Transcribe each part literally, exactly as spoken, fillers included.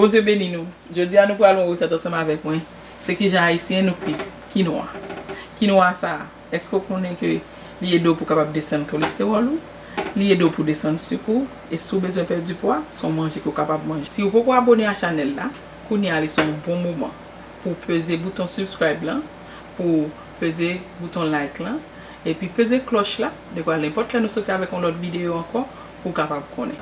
Bondye beni nou. Jodi a nou pral yon resèt ansanm avèk mwen. Se kijan ayisyen nou kwit kinwa. Kinwa sa a, èske w konnen ke li ede w pou w kapab desann kolestewòl ou? Li ede w pou w desann sik ou? E si w bezwen pèdi pwa, se yon manje ke w kapab manje. Si w poko abone a chanèl la, kounye a li se yon bon moman pou w peze bouton subscribe lan, pou w peze bouton like lan, epi peze klòch la, dekwa nenpòt lè nou soti avèk yon lòt videyo ankò, pou w kapab konnen.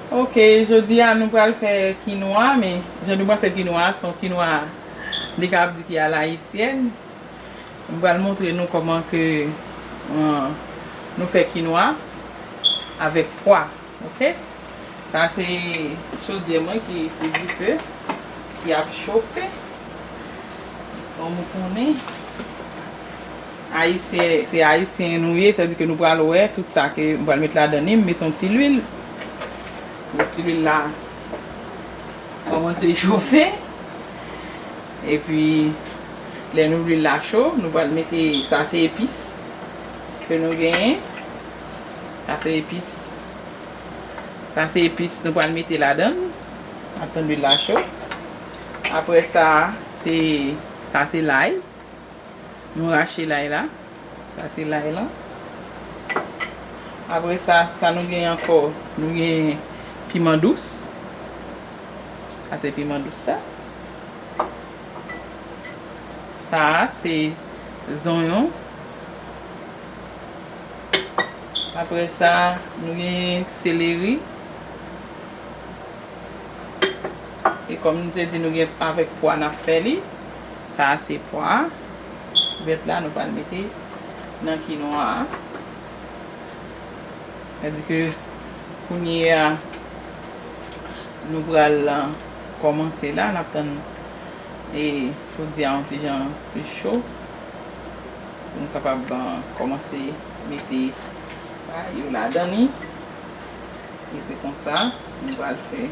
Ok, jodi a nou pral fè kinwa, men jan nou pral fè kinwa, se yon kinwa, m te kapab di ki a la ayisyèn. M pral montre nou kòman ke, euh, nou fè kinwa avèk pwa. Ok? Sa se chodyè mwen ki sou dife, ki ap chofe. Kòm ou konnen, ayisyen, se ayisyen nou ye, sa di ke nou pral wè tout sa ke m pral met ladan li, m met yon ti lwil. Yon ti lwil la kòmanse chofe. Epi, lè nou lwil la cho, nou pral mete, sa se epis ke nou genyen. Sa se epis. Sa se epis nou pral mete ladan. N ap tann lwil la cho. Apre sa, se, sa se lay. Nou rache lay la. Sa se lay lan. Apre sa, sa nou gen ankò? Nou gen piman dous. Sa se piman dous la. Sa a se zonyon. Apre sa, nou gen seleri. E kòm nou te di, nou gen avèk pwa n ap fè li. Sa a se pwa vèt la, nou pral mete nan kinwa a. Sètadi ke kounye a, nou pral, ah, kòmanse la, n ap tann, e, jodi a yon ti jan plis cho. Pou nou kapab, ah, kòmanse mete bagay yo ladan li. E se konsa, nou pral fè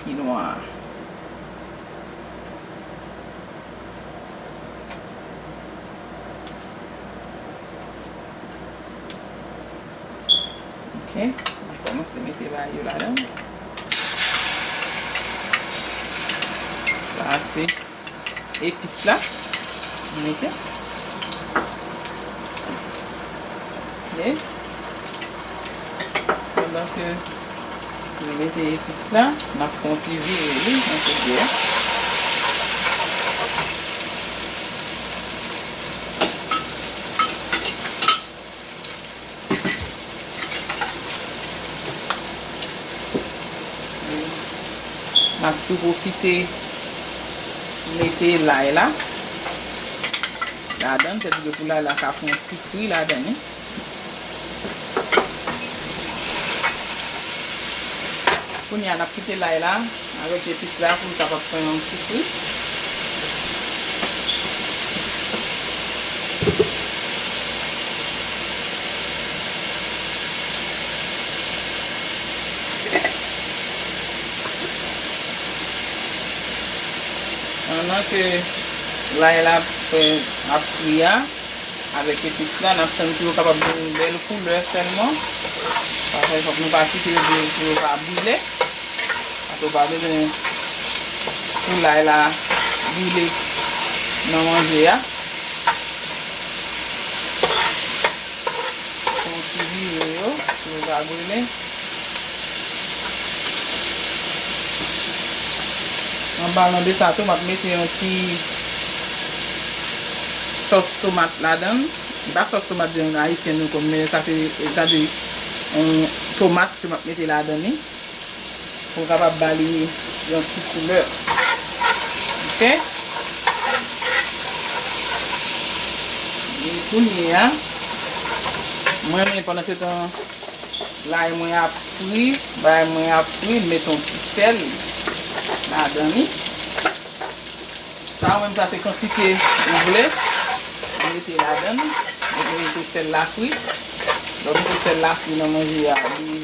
kinwa a. Ok, nou kòmanse mete bagay yo ladan. Sa se epis la. Nou mete. Ok. Pandan ke nou mete epis la, n ap fè yon ti vire li nan chodyè a. M ap tou pwofite mete lay la ladan, sètadi pou lay la ka fè yon ti fri ladan li. Kounye a, n ap kite lay la avèk epis la pou l kapab fè yon ti fri. Pandan ke lay la ap fè, ap fri a, avèk epis la, n ap tann pou yo kapab gen yon bèl koulè sèlman. Paske fòk nou pa kite yo pou yo pa brile. Paske w pa bezwen pou lay la brile nan manje a. Fè yon ti vire yo, pou yo pa brile. An palan de sa tou, m ap mete yon ti sòs tomat ladan l. Se pa sòs tomat jan ayisyen nou konn, men sa se, e, gade, yon tomat ke m ap mete ladan li. Pou l kapab ba li yon ti koulè. Ok? E kounye a, mwen menm pandan se tan lay mwen ap fri, bagay mwen ap fri, m met yon ti sèl ladan li. Sa ou menm sa se kantite ou vle, ou mete ladan li. Ou mete sèl la fri. Lè w mete sèl la fri nan manje a, li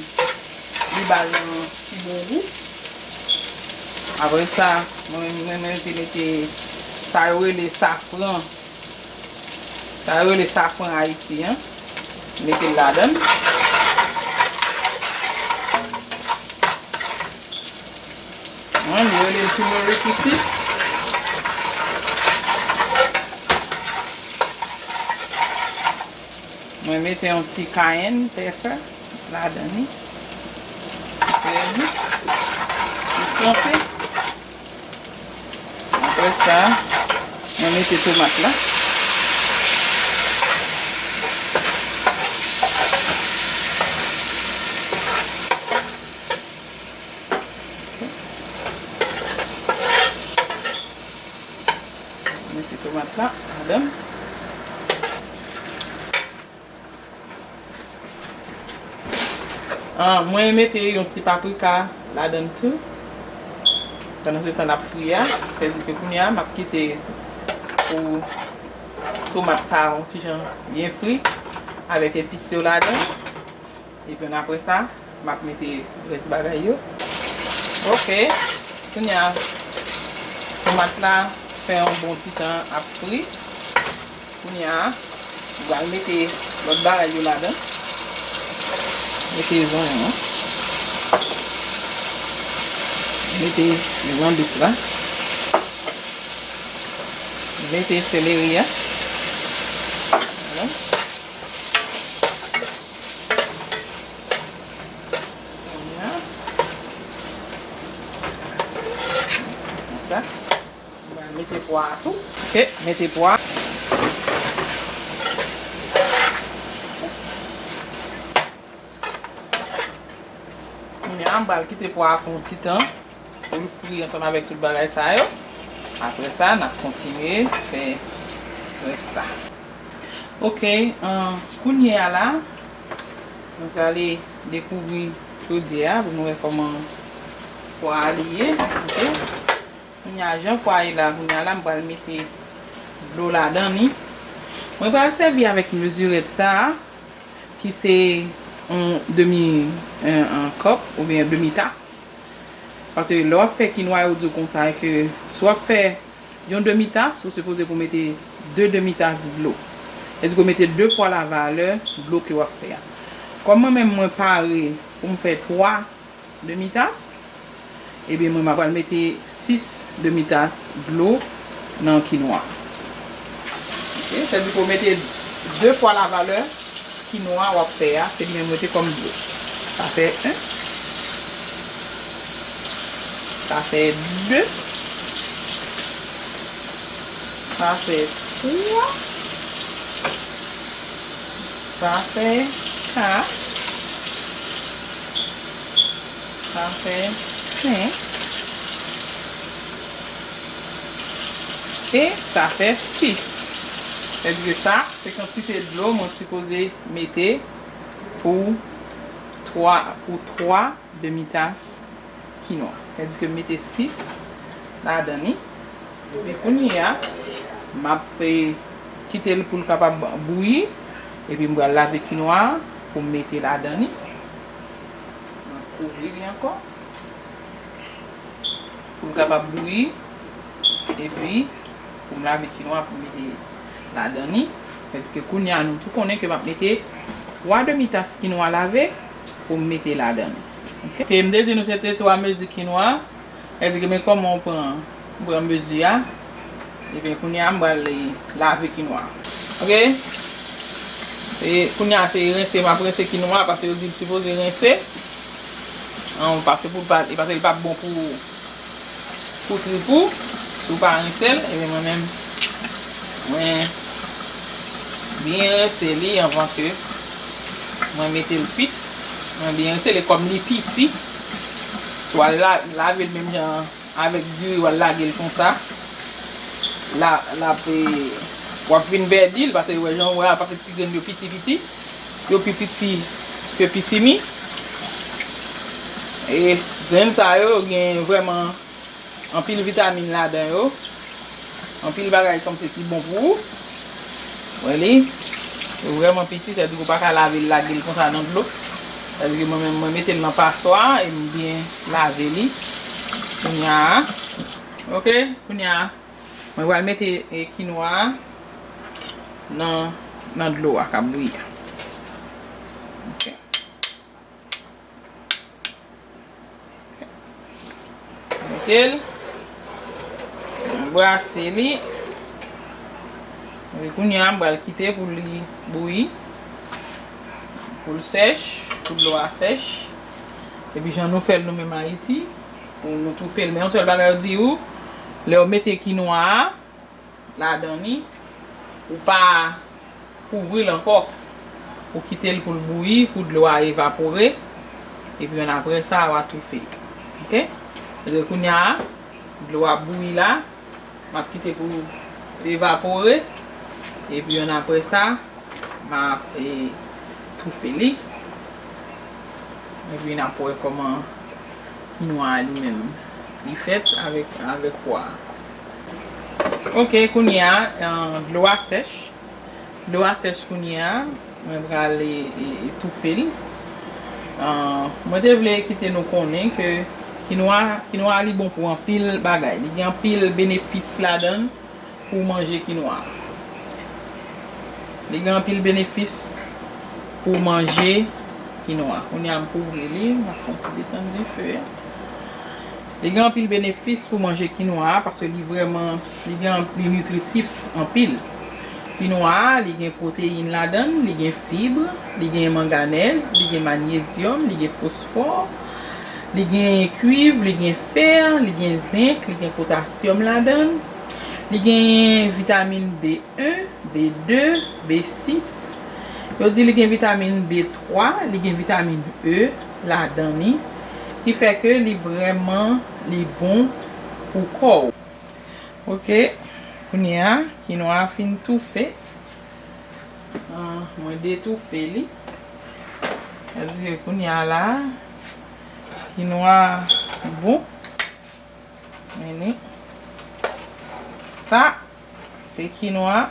li ba l yon ti bon gou. Apre sa, mwen, mwen, mwen te mete sa yo rele safran. Sa yo rele safran Ayiti an. Mete l ladan l. Mwen, m rele l turmeric isit. Mwen mete yon ti cayenne pepper ladan li. Epi, m flanse. Apre sa, mwen mete tomat la. Mete tomat la ladan. Ah, mwen mete yon ti paprika ladan tou. Pandan se tan l ap fri a, sètadi ke kounye a, m ap kite pou tomat sa yon ti jan byen fri avèk epis yo ladan. Epi apre sa, m ap mete rès bagay yo. Ok. Kounye a, tomat la fè yon bon ti tan ap fri. Kounye a, m pral mete lòt bagay yo ladan. Mete zonyon an. Mete zanbis la. Mete seleri a. Vwala. Kounye a. Konsa. Mwen mete pwa a tou. Ok, mete pwa. Kounye a, m pral kite pwa a fè yon ti tan pou l fri ansanm avèk tout bagay sa yo. Apre sa, n ap kontinye fè rès la. Ok, ahn, kounye a la, nou prale dekouvri chodyè a pou nou wè kòman pwa a li ye. Ok. Kounye a, jan pwa a ye la, kounye a la, m pral mete dlo ladan li. Mwen pral sèvi avèk mezirèt sa a, ki se yon demi, yon, yon kòp oubyen demi tas. Paske lè w ap fè kinwa, yo di w konsa ke si w ap fè yon demi tas, ou sipoze pou mete de demi tas dlo. Sètadi ke w mete de fwa la valè dlo ke w ap fè a. Kòm mwen menm, mwen pare pou m fè twa demi tas, ebyen, mwen, m pral mete sis demi tas dlo nan kinwa. Ok, sètadi ke w mete de fwa la valè kinwa w ap fè a, se li menm w mete kòm dlo. Sa fè en. Sa fè de. Sa fè twa. Sa fè kat. Sa fè senk. E sa fè sis. Sètadi ke sa, se kantite dlo mwen sipoze mete pou twa, pou twa demi tas kinwa. Sètadi ke m mete sis ladan li. Epi kounye a, m ap, eh, kite l pou l kapab bouyi. Epi m pral lave kinwa a pou m mete ladan li. M ap kouvri li ankò. Pou l kapab bouyi. Epi, pou m lave kinwa pou m mete ladan li. Sètadi ke kounye a, nou tou konnen ke m ap mete twa demi tas kinwa lave pou m mete ladan li. Ok? Ke m te di nou se te twa mezi kinwa. Sètadi ke men kòman w pran, w pran mezi a. Ebyen, kounye a, m pral lave kinwa. Ok? E kounye a, se rense, m ap rense kinwa, paske yo di l sipoze rense. An, paske pou l pa, e paske li p ap bon pou pou trip ou, si w pa rense l, ebyen mwen menm, mwen byen rense li anvan ke mwen mete l kwit. Mwen byen rense li kòm li piti. Si w al la, lave l menm jan avèk diri, w al lage l konsa. La, l ap, eh, w ap vin pèdi l, paske w wè jan w wè a, paske ti grenn yo piti piti. Yo pi piti ke pitimi. E grenn sa yo, yo gen vrèman anpil vitamin ladan yo. Anpil bagay kòmsi ki bon pou ou. Wè li, yo vrèman piti, sètadi ke w pa ka lave l, lage l konsa nan dlo. Sètadi ke mwen menm, mwen mete l nan paswa e m byen lave li. Kounye a, ok, kounye a, mwen pral mete, eh, kinwa a nan, nan dlo a k ap bouyi a. Ok. Ok. Tel, mwen brase li. Epi kounye a, m pral kite pou li bouyi, pou l sèch, pou dlo a sèch. Epi jan nou fè l nou menm Ayiti, pou nou toufe l. Men yon sèl bagay yo di ou, lè w mete kinwa a ladan li, ou pa kouvri l ankò. Ou kite l pou l bouyi, pou dlo a evapore. Epi ann apre sa, w a toufe l. Oke? Paske kounye a, dlo a ap bouyi la. M ap kite pou l evapore. Epi ann apre sa, m ap, e, toufe li. Epi n ap wè kòman kinwa a li menm li fèt avèk, avèk pwa a. Oke, kounye a, eh, dlo a sèch. Dlo a sèch kounye a. Mwen pral, e, e, e, toufe l. Eh, mwen te vle kite nou konnen ke kinwa, kinwa a li bon pou anpil bagay. Li gen anpil benefis ladan l pou w manje kinwa. Li gen anpil benefis pou w manje kinwa. Kounye a m kouvri li, m ap fè yon ti desann dife a. Li gen anpil benefis pou manje kinwa a, paske li vrèman, li gen, li nitritif anpil. Kinwa a, li gen pwoteyin ladan l, li gen fib, li gen manganèz, li gen manyezyòm, li gen fosfò, li gen kuiv, li gen fè, li gen zenk, li gen potasyòm ladan l, li gen vitamin B en, B de, B sis. Yo di li gen vitamin B twa, li gen vitamin E ladan li, ki fè ke li vrèman, li bon pou kò w. Oke, kounye a, kinwa a fin toufe. Ah, mwen detoufe li. Sa di ke kounye a la, kinwa a bon. Men li. Sa, se kinwa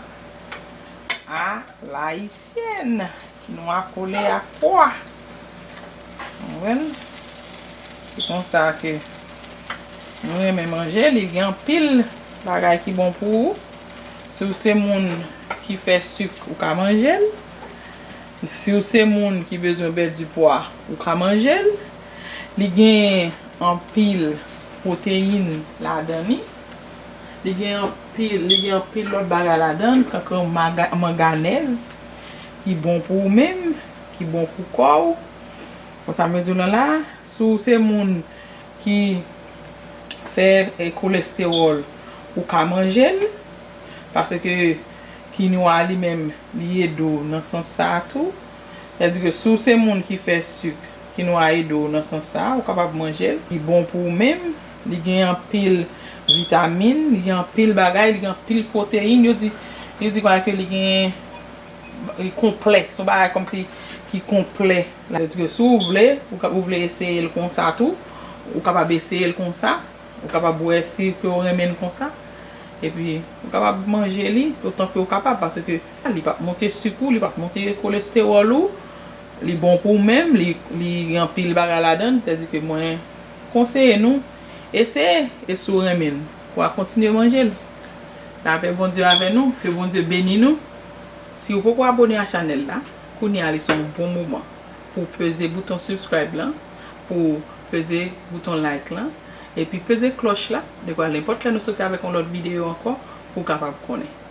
a la ayisyèn. Kinwa kole ak pwa. Konprann? Se konsa ke nou renmen manje. Li gen anpil bagay ki bon pou ou. Si w se moun ki fè sik, ou ka manje l. Si w se moun ki bezwen pèdi pwa, ou ka manje l. Li gen anpil pwoteyin ladan li. Li gen anpil, li gen anpil lòt bagay ladan l, tankou maga-, manganèz, ki bon pou ou menm, ki bon pou kò w. Konsa m vle di w lan la, si w se moun ki fè, e, kolestewòl, ou ka manje l, paske kinwa li menm, li ede w nan sans sa a tou. Sètadi ke si w se moun ki fè sik, kinwa ede w nan sans sa a, ou kapab manje l. Li bon pou ou menm, li gen anpil vitamin, li gen anpil bagay, li gen anpil pwoteyin. Yo di, yo di konsa ke li gen, li konplè. Se yon bagay kòmsi ki konplè. Sètadi ke si w vle, ou ka, ou vle eseye l konsa tou, ou kapab eseye l konsa. Ou kapab wè si ke w renmen l konsa. Epi, ou kapab manje li otan ke w kapab, paske li p ap monte sik ou, li p ap monte kolestewòl ou, li bon pou w menm, li, li gen anpil bagay ladan l, sètadi ke mwen konseye nou, eseye, e si w renmen l, w a kontinye manje l. Lapè Bondye avè nou, ke Bondye beni nou. Si w poko abone a chanèl la, kounye a li se yon bon moman pou w peze bouton subscribe lan, pou w peze bouton like lan, epi peze klòch la, dekwa nenpòt lè nou soti avèk yon lòt videyo ankò, pou w kapab konnen.